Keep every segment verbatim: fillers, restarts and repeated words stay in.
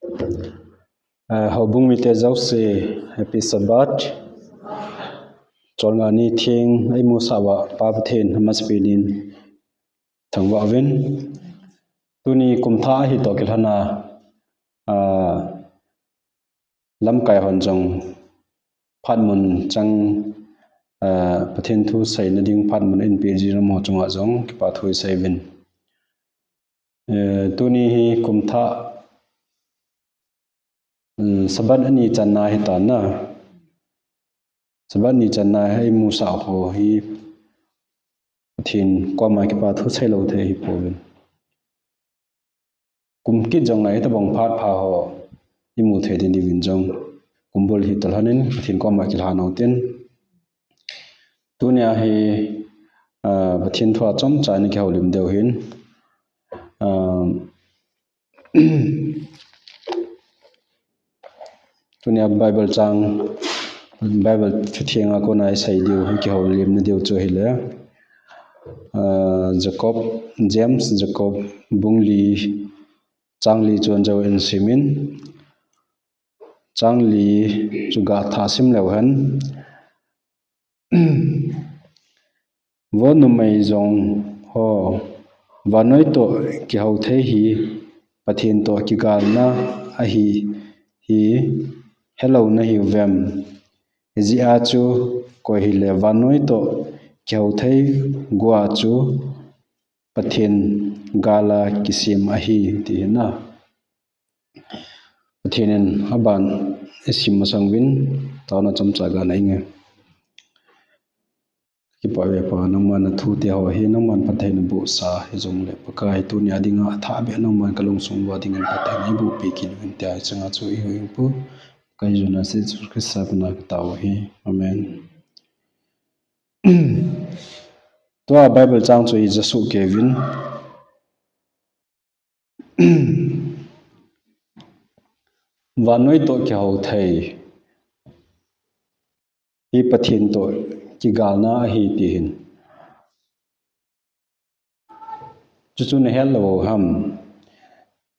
Eh, houbung mite jouse, Happy Sabbath. Cholngah ni theng eimusah uva Pa Pathen amasapen in thangvah uvin. Tuni kum thah ahi toh kilhona, ah, lamkai hon jong phat mun chang, ah, Pathen thu seina ding phat mun eipeh jing ho chunga jong kipa thu isei uvin. Eh, tuni hi kum thah, um, Sabbath ani channa ahitan. Sabbath ani channa eimusah ho hi Pathen koma kipa thu seilou thei ahipouvin. Kum kit jong nai tabang phat pha ho imu thei ding diuvin jong kum bul hi toh lhonin Pathen koma kilhan utin. Tunia hi, ah, Pathen thua chomcha in kihoulim diu ahin. Ah, tunia Bible chang, Bible thuthenga kona isei diu, kihoulimna diu chu ahile, ah, Jacob, James, Jacob, bung li, chang li chun jou in simin, chang li chu gathah sim leu hen. Vo numei jong ho, vannoi toh kihou thei hi Pathen toh kigalna ahi hi helou nahiuvem? Hijeh a chu koi hile vannoi toh kihou thei gua chu Pathen gala kisem ahi, ti ahin. Pathen in aban isim masang uvin, taona chomcha ga neinge. Kipah uve Pa, nangman nathute ho hi nangman phatthei nabohsa hijongle Pakai, tunia dinga athah beh nangman kalungsung uva dingin phatthei neiboh peh kit uvin tia ichunga chu ihung pu, Pakai Jesu Christa mina katao ahi. Amen. Tua Bible chang chu ija soh kei uvin. Vannoi toh kihou thei hi Pathen toh kigalna ahi, ti ahin. Chuchu nahet lou ham?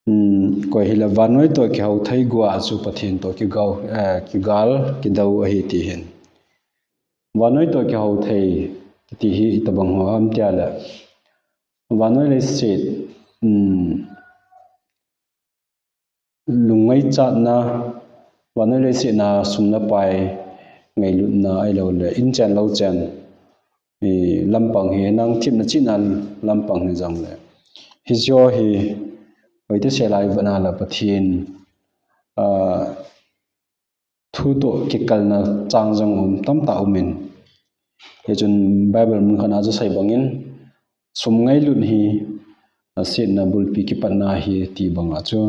Um, koi hile vannoi toh kihou thei gua chu Pathen toh kigou, eh, kigal, kidou ahi, ti ahin. Vannoi toh kihou thei kiti hi itobang ho ham tile, vannoi leiset, um, lungngaichatna, vannoi leiset a sum le pai ngailutna ahiloule inchen louchen, eh, lampang hi, nang themna chihna lampang hijongle, hiche ho hi hoiti sela ivet nale Pathen, ah, thu toh kikalna chang jong um tamtah umin. Hichun Bible mun khat a chu asei bangin, sum ngailut hi asetna bulpi kipatna ahi, ti banga chu.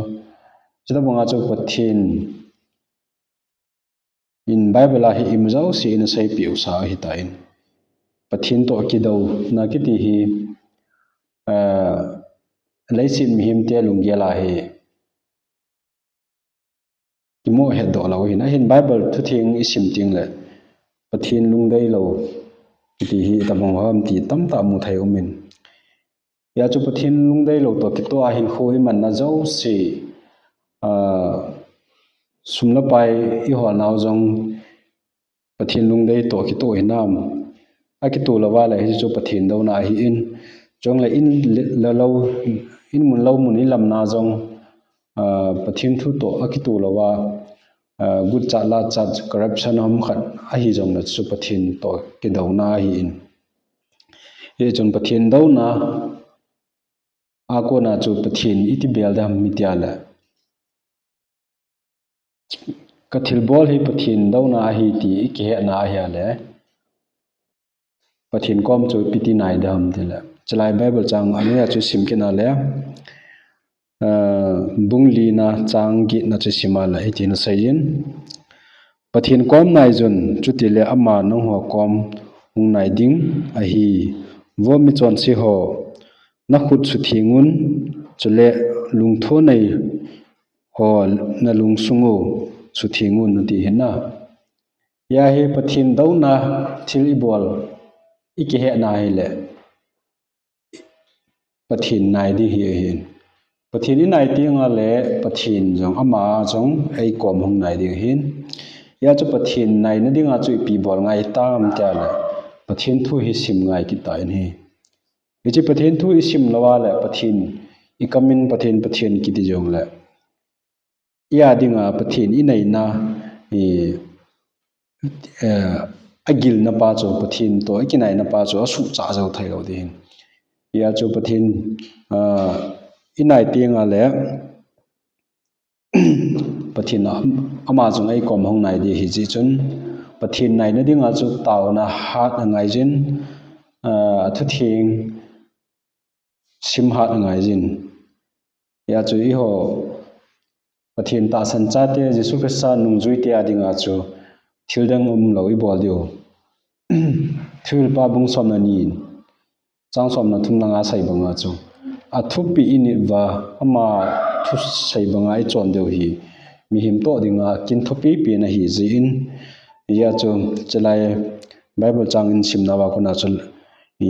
Chuti banga chu Pathen in Bible a hi imajouse in aseipeh usa ahitan. Pathen toh kidouna kiti hi, ah, leiset mihemte lunggel a hi kimoh hetdoh lou ahin. Ahin Bible thutheng isim tengle Pathen lungdeilou kiti hi itobang ham ti tamtah mu thei umin. Hijeh chun Pathen lungdeilou toh kitoh a hinkho imanna jouse, ah, sum le pai iholnau jong Pathen lungdei toh kitoh hinam? Akitoh louva le hichu Pathen douna ahin. Chule in le, le lou, in mun lou mun ilamna jong, ah, Pathen thu toh akitoh louva, ah, guchat lachat, corruption ham khat ahi jongle chu Pathen toh kidouna ahin. Hichun Pathen douna a kona chu Pathen iti bel ding ham itile, kathilbol hi Pathen douna ahi ti ikihetna ahile, Pathen kom chu ipi ti nai ding ham tile, chulai Bible chang anoiya chu isim kit nale, ah, bung lina chang getna chu isim a le hitin aseiyin, Pathen kom naiyun, chutile ama nangho kom hung nai ding ahi. Vo michonse ho, nakhut suthengun, chule lungthonei ho nalungsung u suthengun, ati ahin. Hia hi Pathen douna thil ibol ikihetna ahile, Pathen nai ding hi ahin. Pathen i nai teng le Pathen jong ama jong eikom hung nai ding ahin. Hijeh chun Pathen naina dinga chu ipi bol ngai tam tia le Pathen thu hi sim ngai kit ta in ahi. Hiche Pathen thu i sim lou a le Pathen i kamin Pathen, Pathen kiti jong le, i a dinga Pathen i naina, i, eh, a gilna pa chu, Pathen toh i kinaina pa chu a suhcha jou thei lou ding ahin. Hijeh chun Pathen, ah, i nai teng le Pathen a, ama jong eikom hung nai ding ahi jeh chun, Pathen naina dinga chu taona hat angai jin, ah, a thutheng sim hat angai jin. Hijeh chun eiho Pathen tahsan chate Jesu Christa nungjui te a dinga chu thil dang umlou i bol diu. Thuhilpa bung som le ni in, chang som le thum langa asei banga chu, a thupi i nit uva, ama thusei banga i chon diu hi mihem toh dinga kin thupi pen ahi jeh in, hijeh chun chulai Bible chang i simna uva kona chu, i,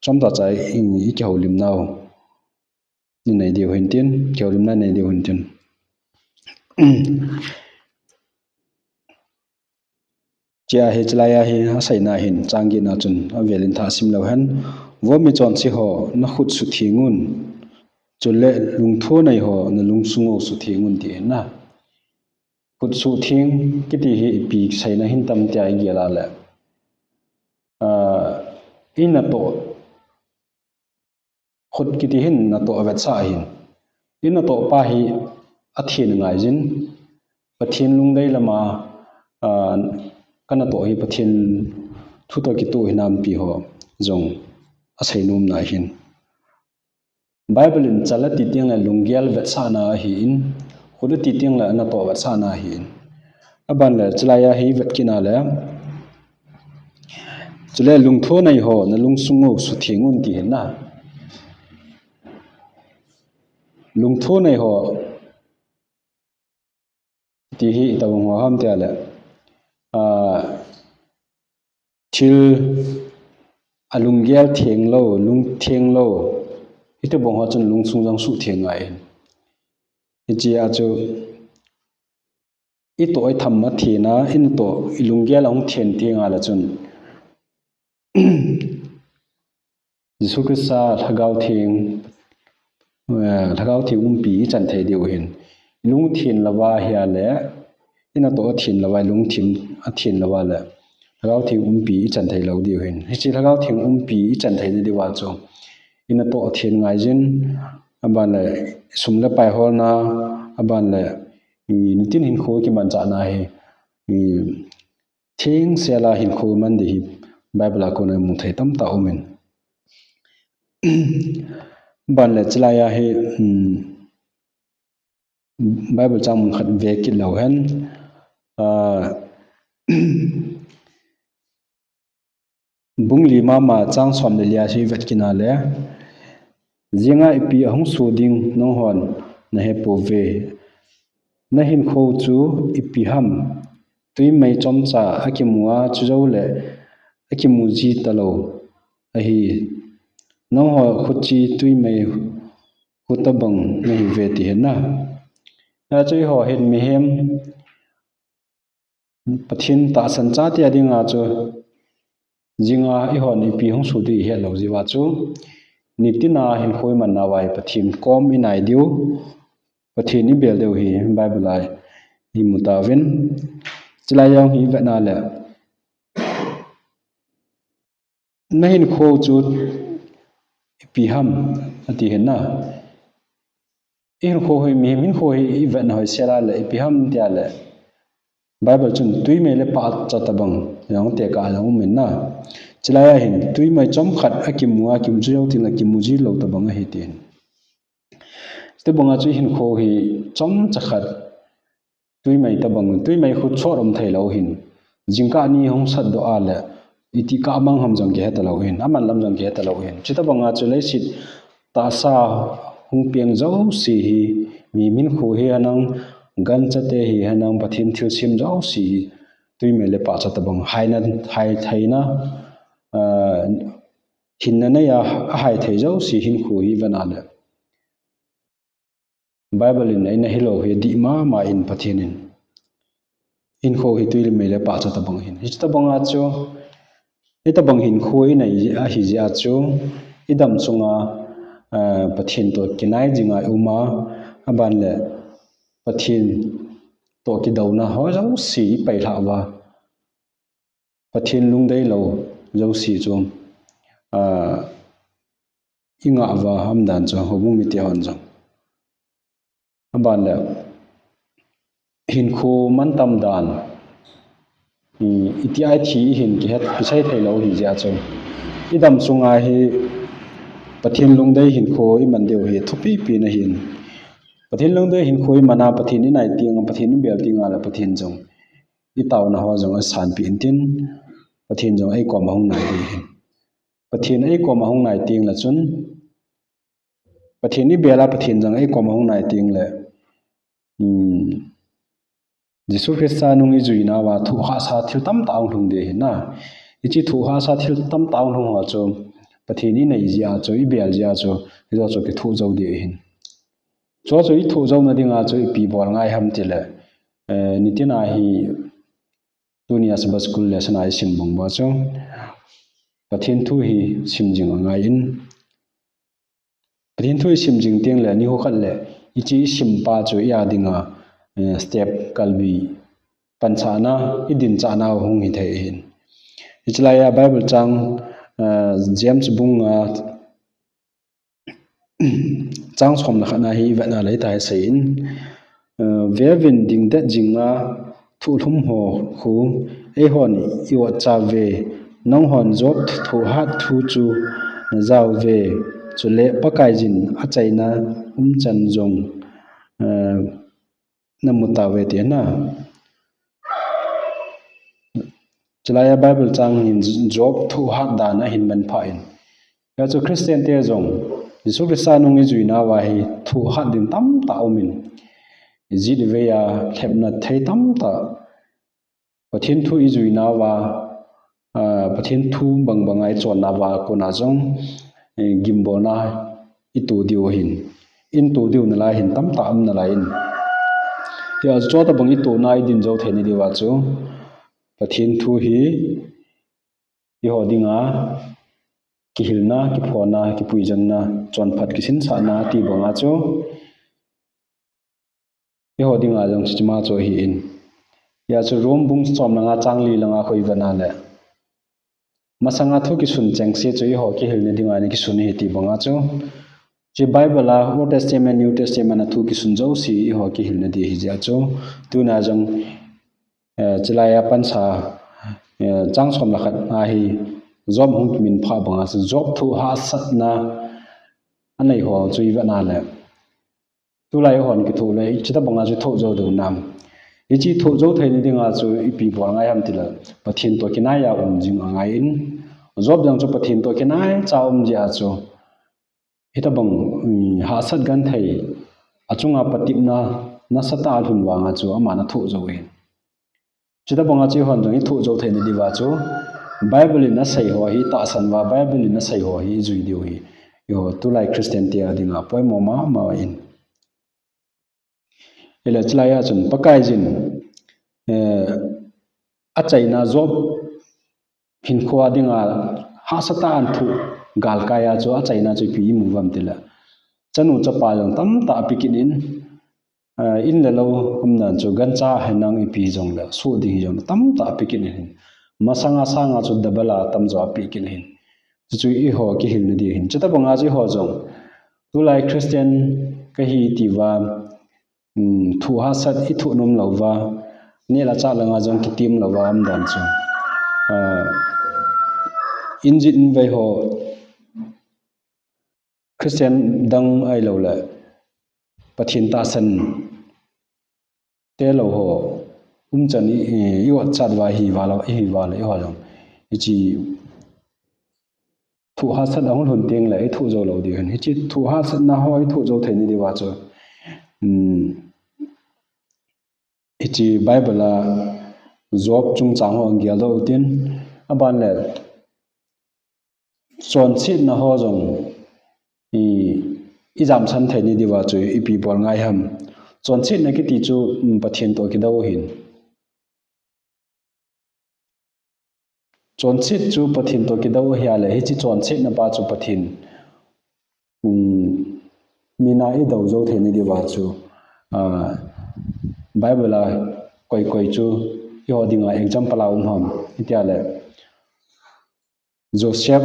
chomcha cha i, i kihoulimnau i nei diu hintin, kihoulimna nei diu hintin. Chea hi, chulai a hi aseina hin, chang get na chun avel in thah sim leu hen. Vo michonse ho, na khut sutheng un, chule lungthonei ho, na lungsung u sutheng un, ti ahi na. Khut sutheng kiti hi ipi seina hin tam tia i gel a le, ah, i natoh, khut kiti hin natoh avetsah ahin. I natoh pa hi athen ngai jin, Pathen lungdei lama, ah, ka natoh hi Pathen thu toh kitoh hinam ti ho jong asei nom na ahin. Bible in chal ati teng le lunggel vetsahna ahin, khut ati teng le natoh vetsahna ahin. Aban le chulai a hi vet kit na le, chule lungthonei ho, na lungsung u sutheng un, ti ahi na. Lungthonei ho ti hi itobang ho ham tia le, ah, thil a lunggel theng lou, lungtheng lou, itobang ho chun lungsung jong sutheng ngai ahin. Hichea chu i toh i tham athen a, i natoh i lunggel ahung then teng le chun Jesu Christa Lhagao Theng, eh, Lhagao Theng umpi i chan thei diu ahin. I lung athen lou va ahile, i natoh athen lou va, i lungthim athen lou va le, Lhagao Theng umpi i chan thei lou diu ahin. Hiche Lhagao Theng umpi i chan theina diuva chu, i natoh athen ngai jin, aban le sum le pai holna, aban le, i, nitin hinkho kimanchahna hi, i, thengsel a hinkho man ding hi Bible a kona mu thei tamtah um in. Aban le chulai a hi, um, Bible chang mun khat ve kit leu hen. Ah, bung li mama chang som le li a hi vet kit na le, jinga ipi ahung soh ding nanghon nahe pouve. Na hinkho chu ipi ham? Twi mei chomcha akimu a, chujou le akimu ji talou ahi. Nangho khut chu twi mei khu tabang nahiuve, ti ahi na. Hijeh chun eiho hin mihem Pathen tahsan chate a dinga chu, jinga eihon ipi hung soh ding ihet lou jeh uva chu, nitin a hinkho iman nauva hi Pathen kom inai diu, Pathen ibel diu hi Bible a imu tauvin. Chulai jong hi vetna le, na hinkho chu ipi ham, ati ahi na. I hinkho hi, mihem hinkho hi ivetna hoisel a le, ipi ham tia le, Bible chun twi mei le pahcha tabang jong tekah jong um in na. Chulai a hin twi mei chomkhat akimu a, kimu jou teng le kimu ji lou tabang ahi, tin. Chutobang a chu hinkho hi chomcha khat twi mei tabang, twi mei khu chot um thei lou ahin. Jingkah ni hung sat doh a le, iti kah mang ham jong kihe talou ahin, aman lam jong kihe talou ahin. Chutobang a chu leiset tahsa hung peng jouse hi, mihem hinkho hi henlang, ganchate hi henlang, Pathen thilsem jouse hi, twi mei le pahcha tabang, haina, hai theina, ah, hinna nei a, ahai thei jouse hinkho hi vet na le, Bible in eina hilou hi dih mama in Pathen in hinkho hi tui le mei le pahcha tabang ahin. Hiche tabang a chu, hitabang hinkho inei ahi jeh a chu, idam chunga, eh, Pathen toh kinai jinga i um a, aban le Pathen toh kidouna ho jouse i pailhah uva, Pathen lungdei lou jouse chu, ah, i ngah uva, aumdan chu, houbung mite hon jong. Aban le, hinkho mantam dan, i, iti ai thi i hin kihet, kisei thei lou hi jeh a chu. Idam chunga hi Pathen lungdei hinkho i man diu hi thupi pi na hin. Pathen lungdei hinkho i man a Pathen i nai teng, Pathen i bel teng a le Pathen jong i taona ho jong asanpeh intin, Pathen jong ei koma hung nai ding ahin. Pathen ei koma hung nai teng le chun, Pathen i bel a Pathen jong ei koma hung nai teng le, um, Jesu Christa nung i juina uva thoh hahsa thil tamtah hung lhung ding ahi na. Hiche thoh hahsa thil tamtah hung lhung ho chu Pathen i nei jeh a chu, i bel jeh a chu, hiche chu kithoh jou ding ahin. Chu chu i thoh jouna dinga chu ipi bol ngai ham tile, eh, nitin a hi tunia Sabbath School lesson a i sim bang uva chu Pathen thu hi sim jing angai in. Pathen thu i sim jing teng le nikho khat le hiche i sim pa chu i a dinga, eh, step kalbi panchahna, i dinchahna hung hi thei ahin. Hiche lai a Bible chang, eh, James bung nga chang som le khat na hi i vet na le hitia hi asei in, eh, Veuvin, dingdet jinga thohlhum ho khu eihon i otcha uve, nanghon Job thohhat thu chu na ja uve, chule Pakaiyin achaina umchan jong, eh, na mu tauve, ati na. Chulai a Bible chang hin Job thohhat dan ahin manpha in. Hijeh chun Christian te jong Jesu Christa nung i juina uva hi thohhat ding tamtah um in. I jit i vei a lhepna thei tamtah. Pathen thu i juina uva, ah, Pathen thu bangbang a i chonna uva kona jong, eh, gimbolna i to diu ahin. In to diu nalai hin tamtah um nalai in. Hijeh chun chutabang i tona i din jou theina diuva chu Pathen thu hi eiho dinga kihilna, kiphonna, kipuijanna, chonphat kisinsahna ti banga chu eiho dinga jong hichea chu ahi in. Hijeh chun Rome bung som le nga chang li langa khu i vet na le, masanga thu kisun chengse chu eiho kihilna dinga ana kisun ahi ti banga chu, hiche Bible a Old Testament, New Testament a thu kisun jouse eiho kihilna ding ahi jeh chun, tuna jong, eh, chulai a pansa, eh, chang som le khat a hi Job hung kiminphah banga chu Job thohhahsatna anei ho chu i vet na le, tulai hon kithoh le, hitabanga chu thoh jou diu ham. Hiche thoh jou theina dinga chu ipi bol ngai ham tile, Pathen toh kinai a um jing angai in. Job jong chu Pathen toh kinai cha um jeh a chu hitabang, um, hahsat genthei, achunga patepna nasatah a alhun vanga chu aman athoh jou in. Chutabanga chu eihon jong i thoh jou theina diuva chu Bible in asei ho hi tahsan uva, Bible in asei ho hi i jui diu hi eiho tulai Christian te a dinga poimo mama in. Ahile chulai a chun Pakaiyin, eh, achaina Job hinkho a dinga hahsatah a ana thoh galkai a chu achaina chu ipi i mu uvem tile, chanu chapa jong tamtah ape kit in, eh, in le lou umdan chu gancha hinam ipi jongle, soh ding hijongle tamtah ape kit in ahin. Masanga sanga chu double a tamjo ape kit in ahin. Chuchu eiho kihilna ding ahin. Chutabanga chu eiho jong tulai Christian kahi tiuva, um, thohhahsat i thoh nom louva, neh le chah langa jong kitem louva umdan chu, ah, in jit in vei ho, Christian dang ahilou le Pathen tahsan te lou ho umchan i, i, i otchat uva ihiuva le, ihiuva le eiho jong hiche thohhahsat ahung lhun teng le i thoh jou lou diu ahin. Hiche thohhahsatna ho i thoh jou theina diuva chu, um, hiche Bible a Job chungchang ho geldoh utin, aban le chonsetna ho jong i ijamsan thei nadiuva chu ipi bol ngai ham. Chonsetna kiti chu, um, Pathen toh kidou ahin. Chonset chu Pathen toh kidou ahile, hiche chonsetna pa chu Pathen, um, mina idou jou thei nadiuva chu, ah, Bible a koi koi chu eiho dinga example a um ham. Hitia le, Joseph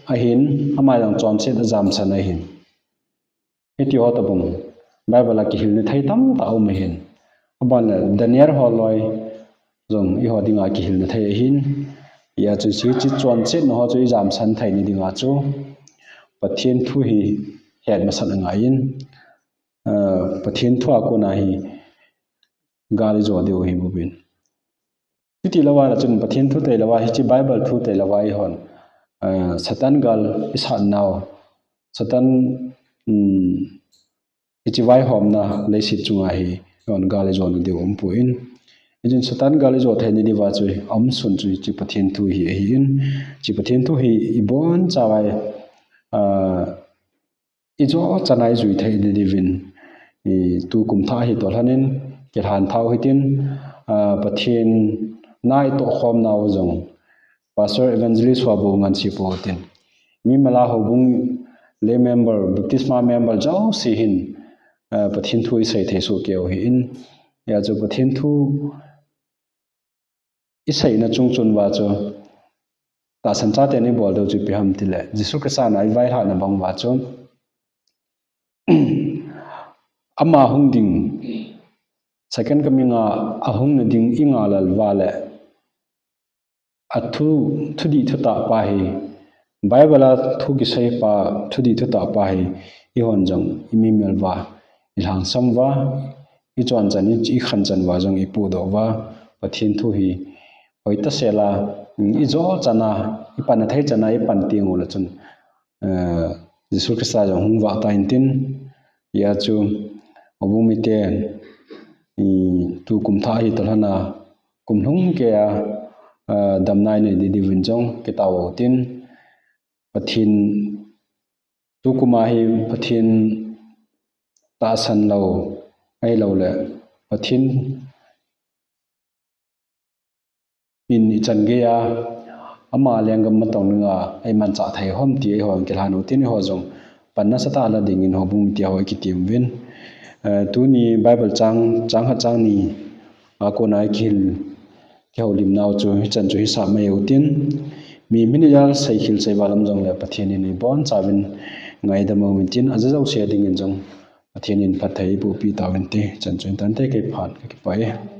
ahin, ama jong chonset ajamsan ahin. Hiti ho tobang Bible a kihilna thei tamtah um ahin. Aban le Daniel holoi jong eiho dinga kihilna thei ahin. Hijeh chun hiche chonsetna ho chu ijamsan thei nadinga chu Pathen thu hi het masat angaiyin, ah, Pathen thu a kona hi gal ijo diu ahi bouvin. Hiti louva chun Pathen thu tei louva, hiche Bible thu tei louva eihon, ah, Satan gal isat nau, Satan, um, hiche vaihomna leiset chunga hi eihon gal ijo nadiu umpon. Hichun Satan gal ijo thei nadiuva chu aumsun chu hiche Pathen thu hi ahin. Hiche Pathen thu hi ibonchauva, ah, ijo chana ijui thei nadiuvin, i, tukum thah hi toh lhonin kilhan thau hitin, ah, Pathen na itoh khom nau jong Pastor Evangelist ho bou ngansi pou hitin. Mimal a houbung lay member, baptisma member jouse hin, ah, Pathen thu isei thei soh kei u ahin. Hijeh chun Pathen thu iseina chung chun uva chu tahsan chaten ibol diu chu ipi ham tile, Jesu Christa na ivailhahna bang uva chu ama hung ding, second coming a ahung nading ingahlel uva le, athu, thudih thutah pa hi, Bible a thu kisei pa, thudih thutah pa hi, eihon jong imimal uva ilhangsam uva, ichonchan, i, ikhanchan uva jong ipohdoh uva, Pathen thu hi hoitah sela, ijo chana, ipanna thei chana ipan teng uleh chun, eh, Jesu Christa jong hung vah tan tin, hijeh chun houbung mite, i, tukum thah hi toh lhona, kum lhung keiya, ah, damna inei diuvin jong kitao utin, Pathen, tukum a hi Pathen tahsan lou, ahilouleh Pathen in ichan geiya, ama lenggam matong dinga imanchah thei ham ti eihon kilhan utin, eiho jong pan nasatah la dingin houbung mite ho ikitem uvin. Eh, tuni Bible chang, chang khat chang ni a kona ikihil, kihoulimnau chu hichan chu hisah mai utin, mi minute a seikhel seival um jongle Pathen in ibonchauvin ngaidam uvin tin, aja jouse dingin jong Pathen in phatthei eibohpi tauvinte, hichan chu hintante, kei phat kakipah e.